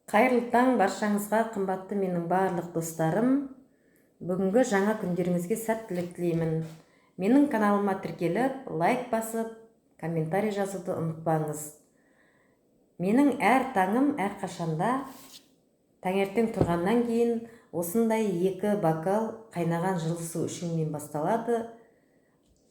Қайырлы таң баршаңызға, қымбатты менің барлық достарым! Бүгінгі жаңа күндеріңізге сәттілік тілеймін. Менің каналыма тіркеліп, лайк басып, комментарий жазуды ұмытпаңыз. Менің әр таңым әрқашанда таңертең тұрғаннан кейін осындай екі бокал қайнаған жылы су ішумен басталады.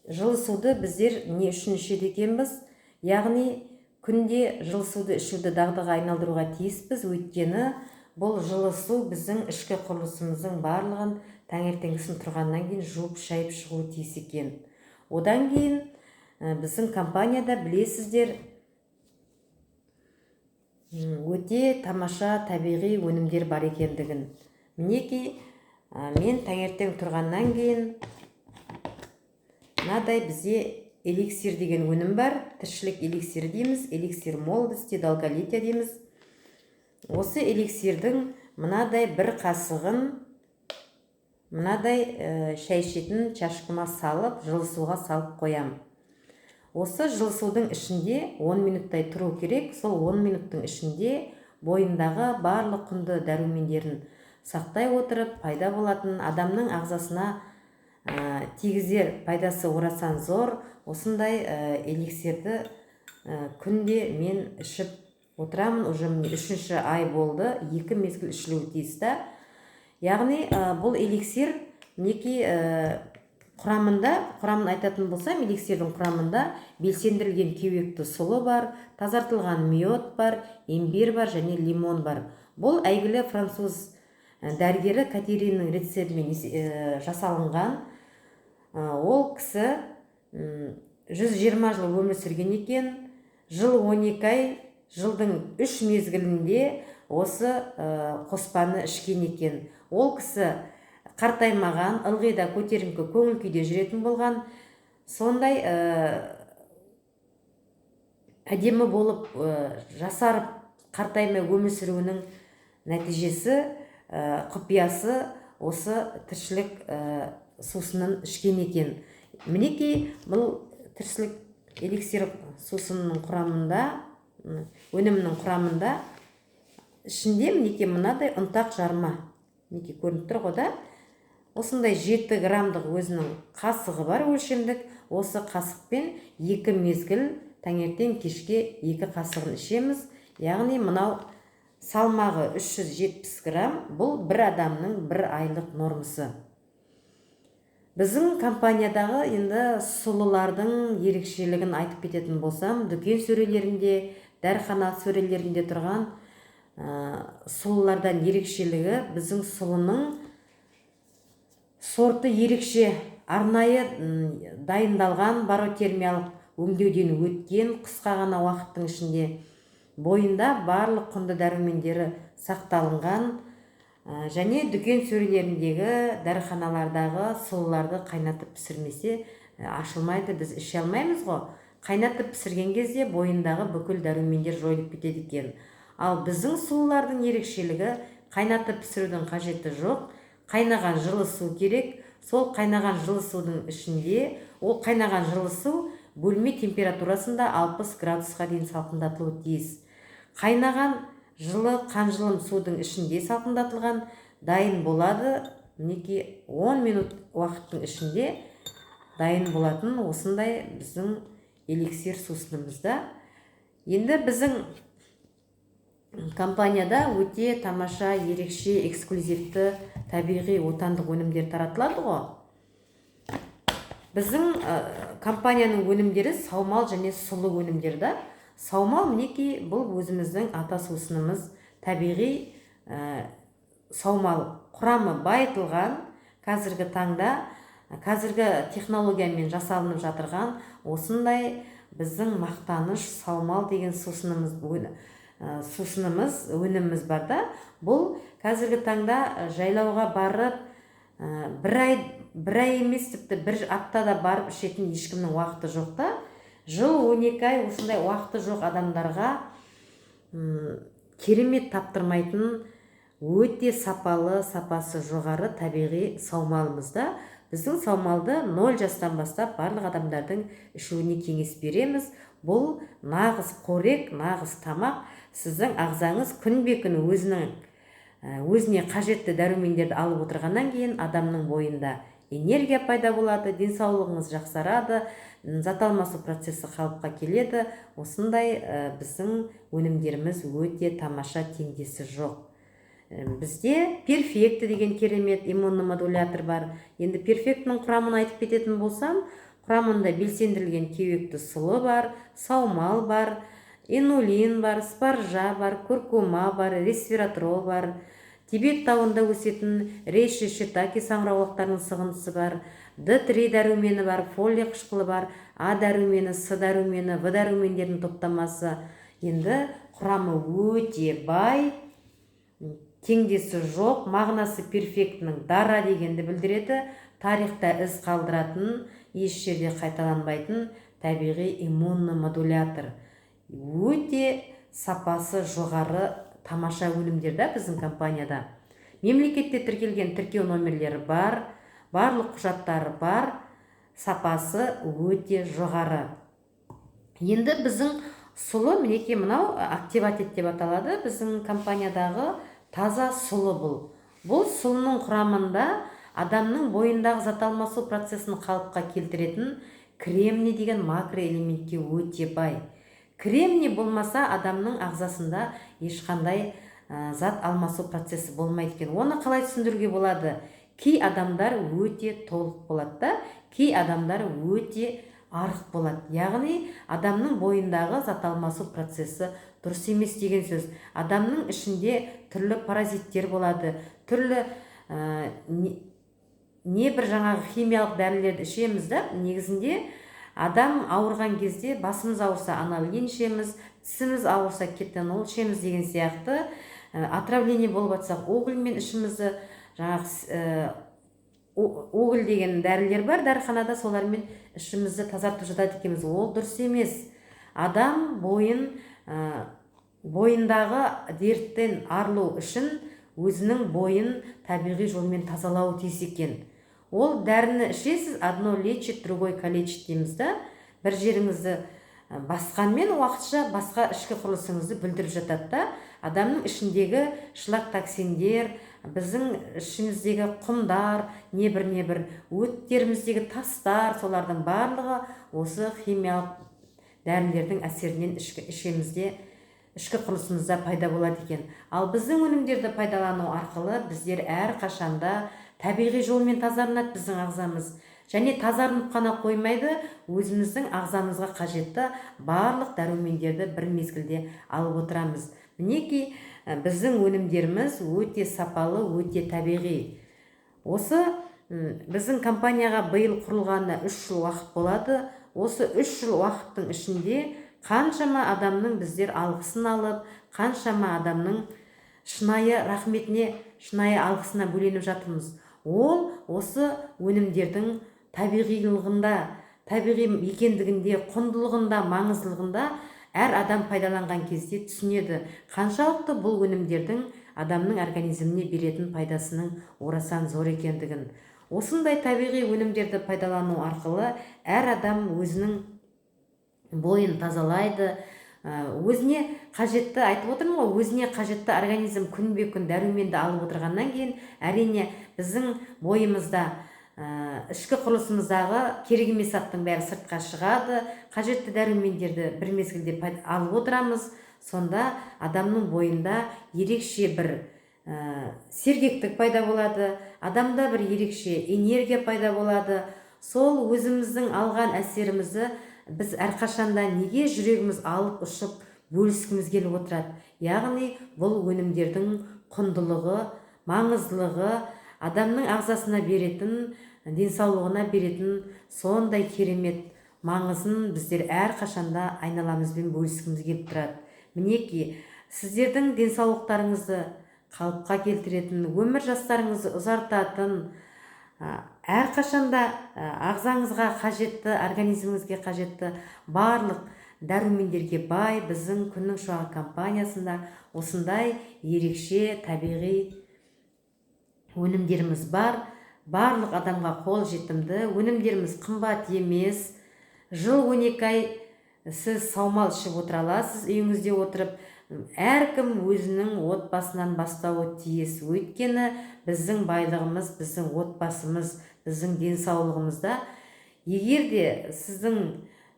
Жылы суды біздер не үшін ішеді екенбіз? Яғни күнде жылы суды ішуді дағдыға айналдыруға тиіспіз, өйткені бұл жылы су біздің ішкі құрылысымыздың барлығын таңертеңгісін тұрғаннан кейін жуып шайып шығуы тиіс екен. Одан кейін біздің компанияда, білесіздер, өте тамаша табиғи өнімдер бар екендігін. Мінекей, мен таңертең тұрғаннан кейін мынадай бізде эликсир деген өнім бар, тіршілік эликсирі дейміз, эликсир молодости, долголетия дейміз. Осы эликсирдің мынадай бір қасығын мынадай шай ішетін чашкама салып, жылы суға салып қоямын. Осы жылы судың ішінде 10 минуттай тұру керек. Сол 10 минуттың ішінде бойындағы барлық құнды дәрумендерін сақтай отырып, пайда болатын, адамның ағзасына тигізер пайдасы орасан зор осындай эликсирді күнде мен ішіп отырамын. Уже міне, үшінші ай болды, екі мезгіл ішілуі тиіс та. Яғни бұл эликсир, мінекей, құрамында, құрамын айтатын болсам, эликсирдің құрамында белсендірілген кеуекті сұлы бар, тазартылған мед бар, имбирь бар және лимон бар. Бұл әйгілі француз дәрігері Катериннің рецептімен жасалынған. Ол кісі 120 жыл өмір сүрген екен. Жыл 12 ай, жылдың үш мезгілінде осы қоспаны ішкен екен. Ол кісі қартаймаған, ылғи да көтеріңкі көңіл күйде жүретін болған. Сондай әдемі болып, жасарып, қартаймай өмір сүруінің нәтижесі, құпиясы осы тіршілік сусынын ішкен екен. Мінекей, бұл тіршілік эликсир сусынының құрамында, өнімінің құрамында, ішінде, мінекей, мынадай ұнтақ жарма, мінекей, көрініп тұр ғой да. Осындай 7 граммдық өзінің қасығы бар, өлшемдік. Осы қасықпен екі мезгіл, таңертең, кешке екі қасығын ішеміз. Яғни мынау салмағы 370 грамм, бұл бір адамның бір айлық нормасы. Біздің компаниядағы енді сұлылардың ерекшелігін айтып кететін болсам, дүкен сөрелерінде, дәріхана сөрелерінде тұрған сұлылардан ерекшелігі: біздің сұлының сорты ерекше, арнайы дайындалған, баротермиялық өңдеуден өткен, қысқа ғана уақыттың ішінде бойында барлық құнды дәрумендері сақталынған. Және дүкен сөрелеріндегі, дәріханалардағы сұлыларды қайнатып пісірмесе, ашылмайды, біз іше алмаймыз ғой. Қайнатып пісірген кезде бойындағы бүкіл дәрумендер жойылып кетеді екен. Ал біздің сұлылардың ерекшелігі: қайнатып пісірудің қажеті жоқ, қайнаған жылы су керек. Сол қайнаған жылы судың ішінде, ол қайнаған жылы су бөлме температурасында 60 градусқа дейін салқындатылуы тиіс. Қайнаған жылы қанжылым судың ішінде салқындатылған дайын болады. Мінекей, 10 минут уақыттың ішінде дайын болатын осындай біздің эликсир сусынымызда. Енді біздің компанияда өте тамаша, ерекше, эксклюзивті табиғи отандық өнімдер таратылады ғой. Біздің компанияның өнімдері саумал және сұлы өнімдері да. Саумал, мінекей, бұл өзіміздің ата сусынымыз, табиғи саумал, құрамы байытылған, қазіргі таңда қазіргі технологиямен жасалынып жатырған осындай біздің мақтаныш саумал деген сусынымыз, сусынымыз, өніміміз бар да. Бұл қазіргі таңда жайлауға барып, бір ай, бір ай емес, тіпті бір аптада барып ішетін ешкімнің уақыты жоқ та. Жыл 12 ай осындай уақыты жоқ адамдарға керемет, таптырмайтын, өте сапалы, сапасы жоғары табиғи саумалымыз да. Біздің саумалды 0 жастан бастап барлық адамдардың ішуіне кеңес береміз. Бұл нағыз қорек, нағыз тамақ. Сіздің ағзаңыз күнбе-күн өзіне қажетті дәрумендерді алып отырғаннан кейін адамның бойында энергия пайда болады, денсаулығыңыз жақсарады, зат алмасу процесі қалыпқа келеді. Осындай біздің өнімдеріміз өте тамаша, теңдесі жоқ. Бізде Перфекті деген керемет иммунный модулятор бар. Енді Перфектінің құрамын айтып кететін болсам, құрамында белсендірілген кеуекті сұлы бар, саумал бар, инулин бар, спаржа бар, куркума бар, ресвератрол бар, Тибет тауында өсетін рейши, шитаки саңырауқұлақтарының сығындысы бар, Д3 дәрумені бар, фолий қышқылы бар, А дәрумені, С дәрумені, В дәрумендерінің топтамасы. Енді құрамы өте бай, теңдесі жоқ. Мағынасы Перфектінің дара дегенді білдіреді. Тарихта із қалдыратын, еш жерде қайталанбайтын табиғи иммунный модулятор. Өте сапасы жоғары, тамаша өнімдер да. Біздің компанияда мемлекетте тіркелген тіркеу номерлері бар, барлық құжаттары бар, сапасы өте жоғары. Енді біздің сұлы, мінекей, мынау Активатет деп аталады. Біздің компаниядағы таза сұлы. Бұл сұлының құрамында адамның бойындағы зат алмасу процесін қалыпқа келтіретін кремний деген макроэлементке өте бай. Кремний болмаса, адамның ағзасында ешқандай зат алмасу процесі болмайды екен. Оны қалай түсіндіруге болады? Кей адамдар өте толық болады да, кей адамдар өте арық болады. Яғни адамның бойындағы зат алмасу процесі дұрыс емес деген сөз. Адамның ішінде түрлі паразиттер болады, түрлі не бір жаңағы химиялық дәрілерді ішеміз да. Негізінде адам ауырған кезде, басымыз ауырса, анальгин ішеміз, тісіміз ауырса, кетанол ішеміз деген сияқты. Отравление болып жатсақ, угольмен ішімізді, жаңағы уголь деген дәрілер бар дәріханада, солармен ішімізді тазартып жатады екенбіз. Ол дұрыс емес. Адам бойындағы дерттен арылу үшін өзінің бойын табиғи жолмен тазалауы тиіс екен. Ол дәріні ішесіз, одно лечит, другой калечит дейміз да. Бір жеріңізді басқанмен, уақытша басқа ішкі құрылысыңызды бүлдіріп жатады да. Адамның ішіндегі шлак, токсиндер, біздің ішіміздегі құмдар, небір небір өттеріміздегі тастар, солардың барлығы осы химиялық дәрілердің әсерінен ішкі ішемізде, ішкі құрылысымызда пайда болады екен. Ал біздің өнімдерді пайдалану арқылы біздер әрқашанда табиғи жолмен тазарынады біздің ағзамыз. Және тазарынып қана қоймайды, өзіміздің ағзамызға қажетті барлық дәрумендерді бір мезгілде алып отырамыз. Мінекей, біздің өнімдеріміз өте сапалы, өте табиғи. Осы біздің компанияға биыл құрылғанына 3 жыл уақыт болады. Осы 3 жыл уақыттың ішінде қаншама адамның біздер алғысын алып, қаншама адамның шынайы рахметіне, шынайы алғысына бөленіп жатырмыз. Ол осы өнімдердің табиғилығында, табиғи екендігінде, құндылығында, маңыздылығында. Әр адам пайдаланған кезде түсінеді қаншалықты бұл өнімдердің адамның организміне беретін пайдасының орасан зор екендігін. Осындай табиғи өнімдерді пайдалану арқылы әр адам өзінің бойын тазалайды, өзіне қажетті, айтып отырмын ғой, өзіне қажетті организм күнбе күн дәруменді алып отырғаннан кейін, әрине, біздің бойымызда, ішкі құрылысымыздағы керек емес заттың бәрі сыртқа шығады, қажетті дәрумендерді бір мезгілде алып отырамыз. Сонда адамның бойында ерекше бір сергектік пайда болады, адамда бір ерекше энергия пайда болады. Сол өзіміздің алған әсерімізді біз әрқашанда неге жүрегіміз алып ұшып бөліскіміз келіп отырады? Яғни бұл өнімдердің құндылығы, маңыздылығы, адамның ағзасына беретін, денсаулығына беретін сондай керемет маңызын біздер әрқашанда айналамызбен бөліскіміз келіп тұрады. Мінекей, сіздердің денсаулықтарыңызды қалыпқа келтіретін, өмір жастарыңызды ұзартатын, әрқашанда ағзаңызға қажетті, организміңізге қажетті барлық дәрумендерге бай біздің Күннің шуағы компаниясында осындай ерекше табиғи өнімдеріміз бар. Барлық адамға қол жетімді, өнімдеріміз қымбат емес. Жыл 12 ай сіз саумал ішіп отыра аласыз үйіңізде отырып. Әркім өзінің отбасынан бастауы тиіс, өйткені біздің байлығымыз — біздің отбасымыз, біздің денсаулығымызда. Егер де сіздің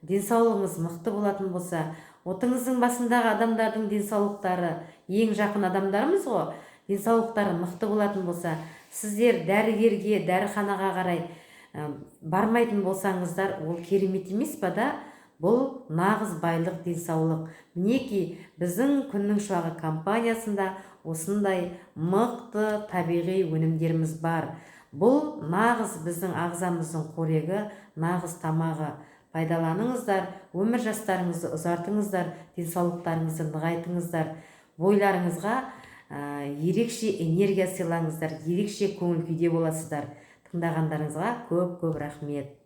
денсаулығыңыз мықты болатын болса, отыңыздың басындағы адамдардың денсаулықтары, ең жақын адамдарымыз ғой, денсаулықтары мықты болатын болса, сіздер дәрігерге, дәріханаға қарай бармайтын болсаңыздар, ол керемет емес па да? Бұл нағыз байлық — денсаулық. Мінекей, біздің «Күннің шуағы» компаниясында осындай мықты табиғи өнімдеріміз бар. Бұл нағыз біздің ағзамыздың қорегі, нағыз тамағы. Пайдаланыңыздар, өмір жастарыңызды ұзартыңыздар, денсаулықтарыңызды нығайтыңыздар, бойларыңызға ерекше энергия сыйлаңыздар, ерекше көңіл күйде боласыздар. Тыңдағандарыңызға көп көп рахмет.